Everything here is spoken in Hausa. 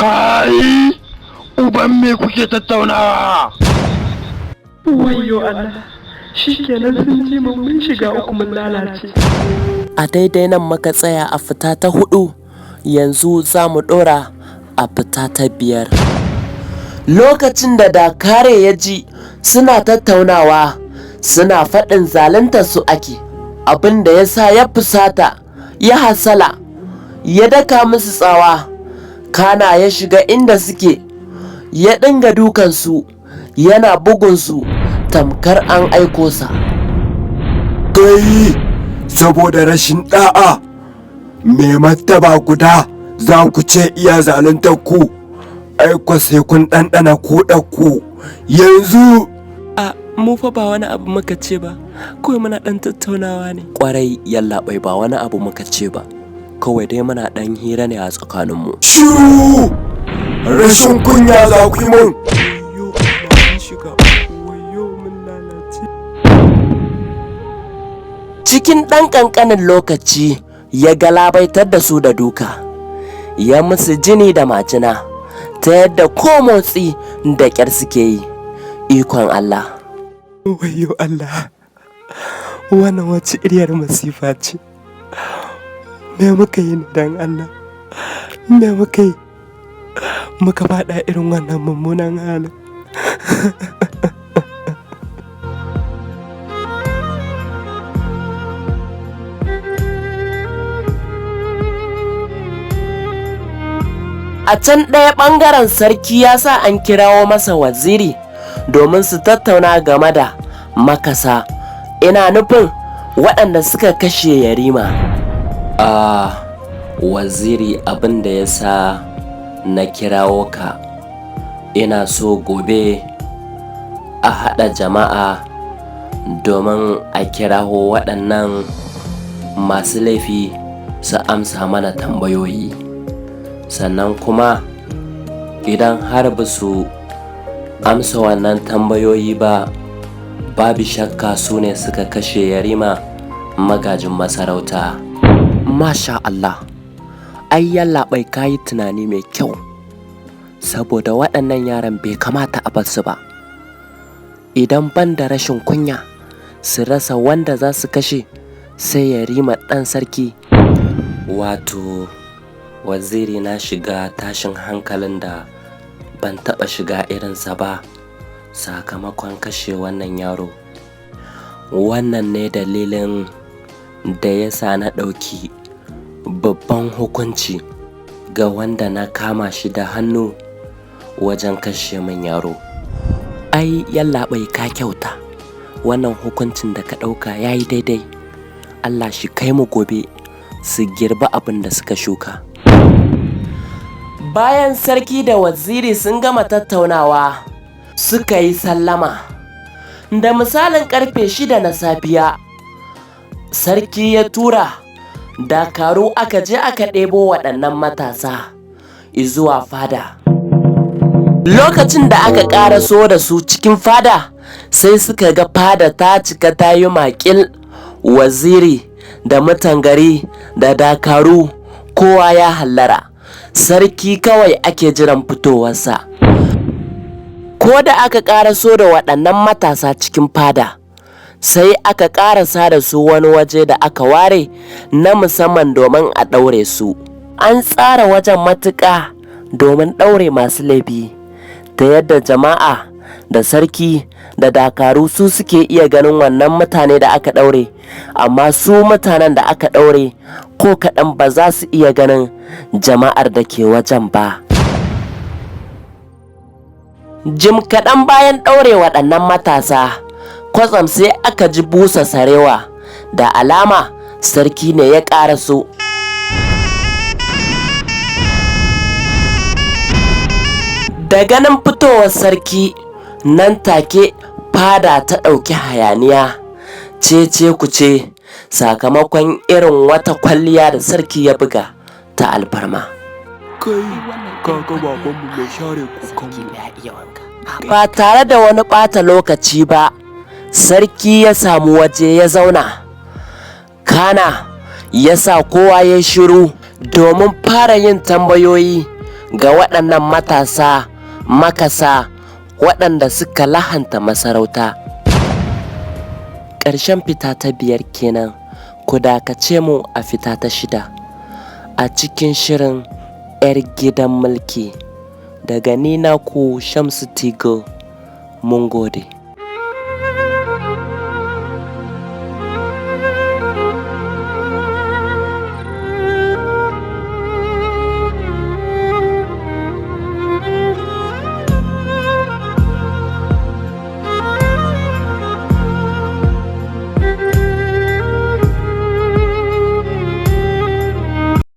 Kai! Uban me kuke tattaunawa? Wayyo Allah, shikenan sun ji mu, mun shiga uku, mun lalace. A daidai nan muka tsaya a fita ta hudu, yanzu za mu ɗora a fita ta biyar. Lokacin da Dakare ya ji suna tattaunawa, suna faɗin zaluntar su ake, abin da ya sa ya fusata, ya hasala, ya daka musu tsawa, kana ya shiga inda suke, ya dinga dukansu, yana bugunsu tamkar an aiko sa. Kai, saboda rashin da'a, mai martaba guda za ku ce iya zaluntar ku, aiko sai kun ɗanɗana ku yanzu. A mu fa ba wani abu muka ce ba, kawai muna ɗan tattaunawa ne. Kwarai yallaɓai, ba wani abu muka ce ba, kawai dai muna ɗan hira ne a tsakaninmu. Shiru! Rashin kunya za ku yi mun! Wayyo Allah, mun shiga uku, wayyo mun lalace. Cikin ɗan ƙanƙanin lokaci ya galabaitar da su da duka, ya musu jini da majina ta yadda ko motsi da ƙyar suke yi. Ikon Allah. Wayyo Allah, wannan wace iriyar masifa ce? Me muka yi ne dan Allah? Me muka yi muka faɗa irin wannan mummunan halin? A can ɗaya ɓangaren, sarki ya sa an kirawo masa waziri domin su tattauna game da makasa, ina nufin waɗanda suka kashe yarima. A waziri, abin da ya sa na kirawo ka, ina so gobe a haɗa jama'a domin a kirawo waɗannan masu laifi su amsa mana tambayoyi. Sannan kuma idan har ba su amsa wannan tambayoyi ba, babu shakka su ne suka kashe yarima magajin masarauta. Masha Allah, ai yallaɓai ka yi tunani mai kyau, saboda waɗannan yaran bai kamata a bar su ba. Idan ban da rashin kunya, su rasa wanda za su kashe sai yarima ɗan sarki. Wato waziri, na shiga tashin hankalin da ban taɓa shiga irinsa ba sakamakon kashe wannan yaro. Wannan ne dalilin da ya sa na ɗauki babban hukunci ga wanda na kama shi da hannu wajen kashe min yaro. Ai yallaɓai ka kyauta, wannan hukuncin da ka ɗauka ya yi daidai. Allah shi kai mu gobe su girbi abin da suka shuka. Bayan sarki da waziri sun gama tattaunawa, suka yi sallama. Da misalin karfe 6 na safiya, sarki ya tura dakaru aka je aka ɗebo waɗannan matasa izuwa fada. Lokacin da aka ƙaraso da su cikin fada, sai suka ga fada ta cika ta yi maƙil, waziri da mutan gari da dakaru kowa ya hallara. Sarki kawai ake jiran fitowarsa. Ko da aka ƙaraso da waɗannan matasa cikin fada, sai aka ƙarasa da su wani waje da aka ware na musamman domin a ɗaure su. An tsara wajen matuƙa domin ɗaure masu laifi, ta yadda jama'a da sarki da dakaru su suke iya ganin wannan mutane da aka ɗaure, amma su mutanen da aka ɗaure ko kaɗan ba za su iya ganin jama'ar da ke wajen ba. Jim kaɗan bayan ɗaure waɗannan matasa, kwatsam sai aka ji busa sarewa, da alama sarki ne ya ƙaraso. Da ganin fitowar sarki, nan take fada ta ɗauki hayaniya, cece kuce, sakamakon irin wata kwalliya da sarki ya buga ta alfarma. Kai, kaga babanmu mai share kukanmu. Ba tare da wani ɓata lokaci ba, sarki ya samu waje ya zauna, kana ya sa kowa ya shiru domin fara yin tambayoyi ga waɗannan matasa makasa waɗanda suka lahanta masarauta. Ƙarshen fita ta 5 kenan, ku dakace mu a fita ta 6 a cikin shirin 'yar gidan mulki. Daga ni naku Shamsu Tigo, mun gode.